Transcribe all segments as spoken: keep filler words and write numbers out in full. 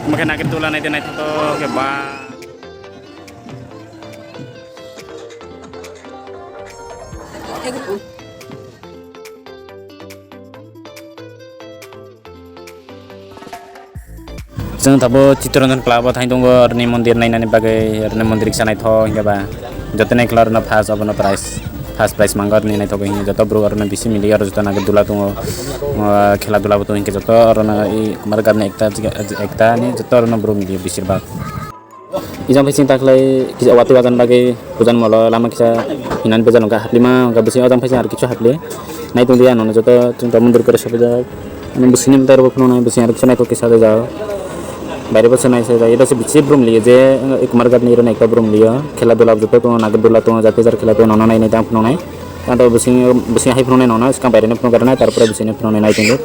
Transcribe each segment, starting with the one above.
Omo khe nagir dula naidi naithotok khe ba. Chwng tabuk Chittaranjan Club o thang tongo, oroni mondir nainani bagwi, oroni mondir kisa naithok, hwnkhe ba joto nai khwlai oroni first, obono prize, first prize mangkha, oroni naithok, hwnkhe joto borok oroni bisi mili, oro joto nagir dula tongo, o, khela dula bo tongo, hwnkhe joto oroni i Kumarghat ni ekta, ekta ni joto oroni borok mili beshirbak. Ijang phaising taklai kisa watwi wajan bagwi pujan molo lama kisa hinani bejal wngkha haplima wngkha bisi ojang phaising aro kisu hapli nai tongdi ano joto chwng tabuk mondir kore sopi jak ani bisingni mwtai rok phano nai bising aro kisa naithok kisa sajajak baire bo se nai sajak ita se bisi brum liye je Kumarghat ni iro ekta brum liyo khela dula joto tongo nagir dula tongo jate jar khela tongo nono nai nai tang phano nai tang tabuk bising bising hai phano nai nono swkang baire no phano nai tarpore bising no phano nai tongdi.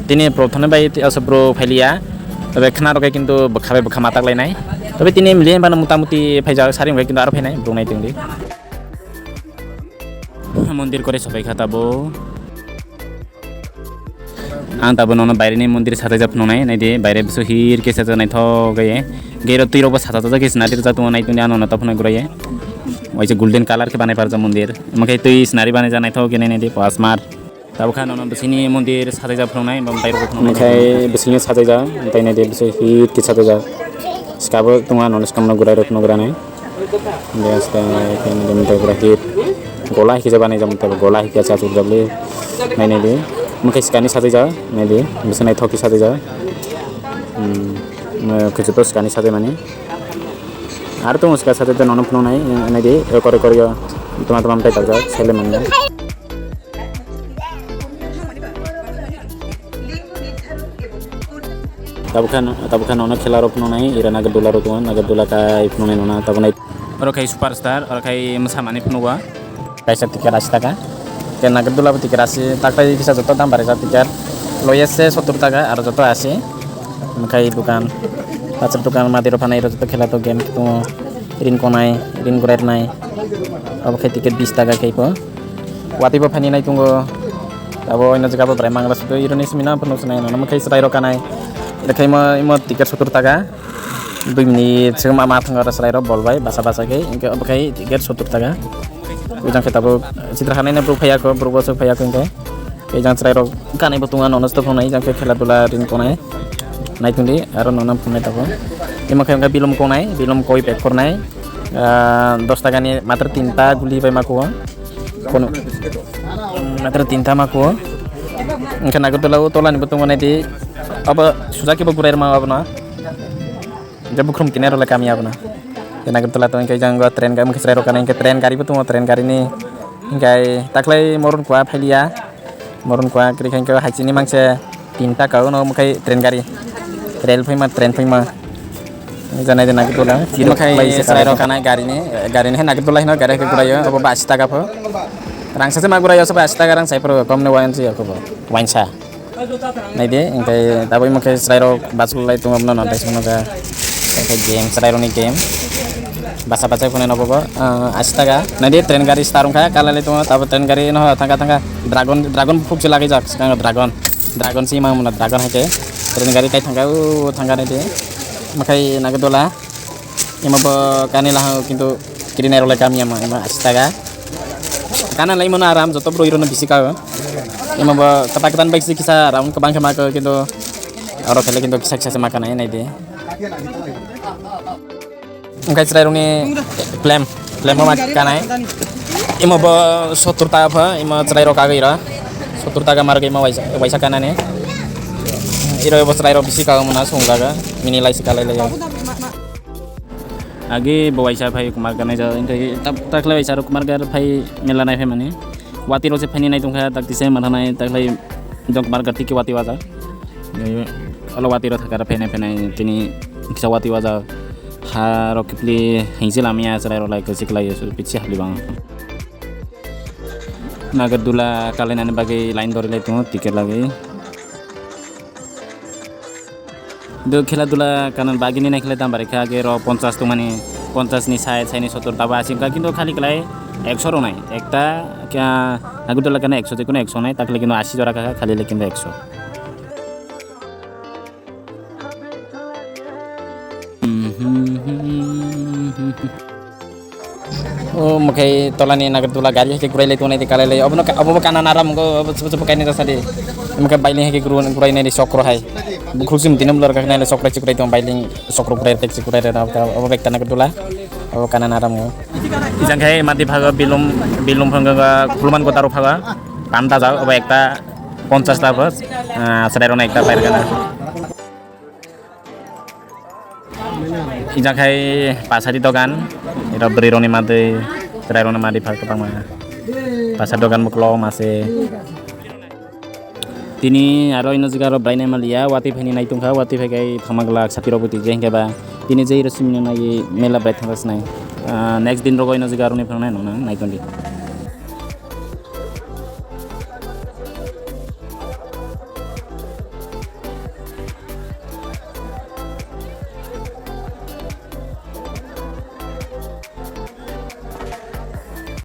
Tini prothomni bai asa bro phailiya, tei khna rok kintu bwkha bai bwkha matak lainai. Tei tini mili bana mota moti phaijak sari wngkha kintu aro phainai bro nai tongdi. Mondir kore sopai kha tabuk. Ang tabuk nono baire ni mondir sajajak phunuknai naidi baire bwswk hir khe sajak naithok khe. Gate o twi rok bo sajak sajak khe swnari rijak tongo nai tongdi ano naithok phunuknai guraiya. Waisa golden colour khe banai parjak mondir. Omo khe twi swnari banai jak naithok khe nai naidi pasmar. Tabuk kha nono bisingni mondir sajaijak phunuknai, bo mwtai rok phunuknai. Omo khe bisingni sajaijak, mwtai naidi bising hit khe sajaijak. Swkabo tongo ano swkang no gurai rok phunukgranai. Hwnkhe swkang khe mwtai gurai hit. Gola hai khe je banai jak mwtai gola hai khe chachuk jak le. Nai naidi. Omo khe swkangni sajaijak, naidi. Bising naithok khe sajaijak. Hmm. Omo khe joto swkangni sajaimani. Aro tongo swkang sajai nono phunuknai, naidi. Kori kori o. Toma toma mwtai takjak, sele manya. Tabuk khe, tabuk khe nono khela rok phunuknai, ira nagir dula rok tongo, nagir dula khai phunuknai nono, tabuk nai. Oro khai superstar, oro khai mwsamani phunugo. Kaisa ticket asi taka. Khe nagir dula bo ticket asi, tak tai kisa joto dam barijak ticket. Lowest se sottur taka, aro joto asi. Omo khai dukan, pachak dukan, madi rok phanai rok joto khela tongo, game tongo, rin konai, rin gurai rwnai. Abo khai ticket bis taka khai pho. Watwi bo phainai nai tongo. Abo oino jaga bo bwrai mangla sotwi ironi simi nang phano swnai nang nang khai chwrai rok kanai. Rekhai mo imo ticket sottur taka. Dui minute se ma ma thang aro chwrai rok bol bai basa basa khai hinkhe obo khai ticket sottur taka. Ujang khe tabuk chitra hanai borok phaiya kho borok bo phaiya kho hinkhe. Ejang chwrai rok kanai bo tongo nono stop nai ejang khe khela dula ring tonai. Nai tongdi aro nono phunai tabuk. Imo khe hinkhe bilom konai bilom koi bag kornai. Ah, dos taka ni matro tinta guli bai mako. Kono. Matro tinta mako. Engkhe nagor tola o tola ni bo tongo nai di. Abo suja khe bo gurai rwma abono. Engkhe bukhrum kinaro le kami abono. Engkhe nagor tola to engkhe jang go train ga mungkhe chwrai rok kanai engkhe train gari bo tongo train gari ni. Engkhe taklai moron kua phailiya. Moron kua kwrwi khe engkhe hai chini mangse. Tinta ka uno omo khai train gari. Rail phaima, train phaima. Janai de nagir dula. Omo khai chwrai rok kanai gari ni, gari ni hai nagir dula hino gari hai guraio, obo ba asi taka pho. Rang sase ma guraio, sobo asi taka rang sai phuru kom ni wainsi ya kobo. Wainsa. Nai de, engkai tabuk omo khai chwrai rok bachulai tongo, omo no nontai sono ga. Engkai game, chwrai rok ni game. Basa bachai phone nobo bo, ah, asi taka. Nai de train gari star wngkha, kalalai tongo, tabuk train gari no thangka thangka. Dragon, dragon phuk se lagijak, swkango dragon. Dragon si mang mano dragon hai khe train gari tai thangkha o thangkha nai de makhai nagir dula imo bo kani lahao kintu kiri nai rok lai kami ama imo asi taka kana lai mano aram joto bwrwi rok no bisi kao imo bo kwtal kwtal bai kisa aram kwbang khe ma kao kintu oro khe le kintu kisa kisa se ma kanai nai de. Wngkha chwrairokni flame, flame-o ma kanai. Imo bo sottur taka pha, imo chwrairok kagwi rw. Sottur taka ma rwgwi imo waisa, waisa kanani. Iro bo chwrairok bisi kagwi mano songjaga. Mini lai se kalai lai. Agi bo waisa phai kumar kanai ja, wngkha tak, tak lai waisa rok kumar gar phai mela nai phai mani. Watwi rok se phaini nai tongkha, tak tise ma thanai, tak lai dok mar gar tiki watwi waja. Alo watwi rok thakar phainai phainai tini kisa watwi waja. Ha rok kipli hingse lamya chwrai rok lai kwchik lai su pitsi hapli bang. Nagar dula kalainani bagwi line dori lai tongo ticket lagwi. Do khela dula kanan bagini nai khela dam barikha age ro ponchas tongmani ponchas ni sai sai ni sotor taba asim ka kintu khali klai Ekso rwnai, ekta kya, Nagarjula kena ekso, je kono ekso nai, takle kintu asi jora kha, khali le kintu ekso. O mokhai tolani Nagarjula gari hai khe gurai lai tongnai di kalai lai. Obono ka-, obo bo kana naram go, obo chubu chubu kainwi rasa di. Mokhai bailing hai khe guru-, gurai nai di sokro hai. Bukhuk sim tinum lor ka nai le sokro chikrai tong bailing sokro gurai tek chikrai re na obo ekta Nagarjula. Obo kana naram go. Ijang khai mati phaga bilum, bilum phanga ga khuluman go daru phaga. Panda ja obo ekta ponchas labo. Ah, serai rona ekta pair kana. Ijang khai pasari dogan, iro bwrwi rokni madwi, chwrai rokni madwi phar kwbangma. Pasari dogan buklo mase. Tini aro ino jaga aro bwrai naima liya, watwi phaini nai tongkha, watwi phai khai thangma glak sati rok bwtwi je hinkhe ba tini je iro simino nai mela bwrai thangsa sinai. Ah, next din rogo ino jaga aroni phang nai nong nang nai tongdi.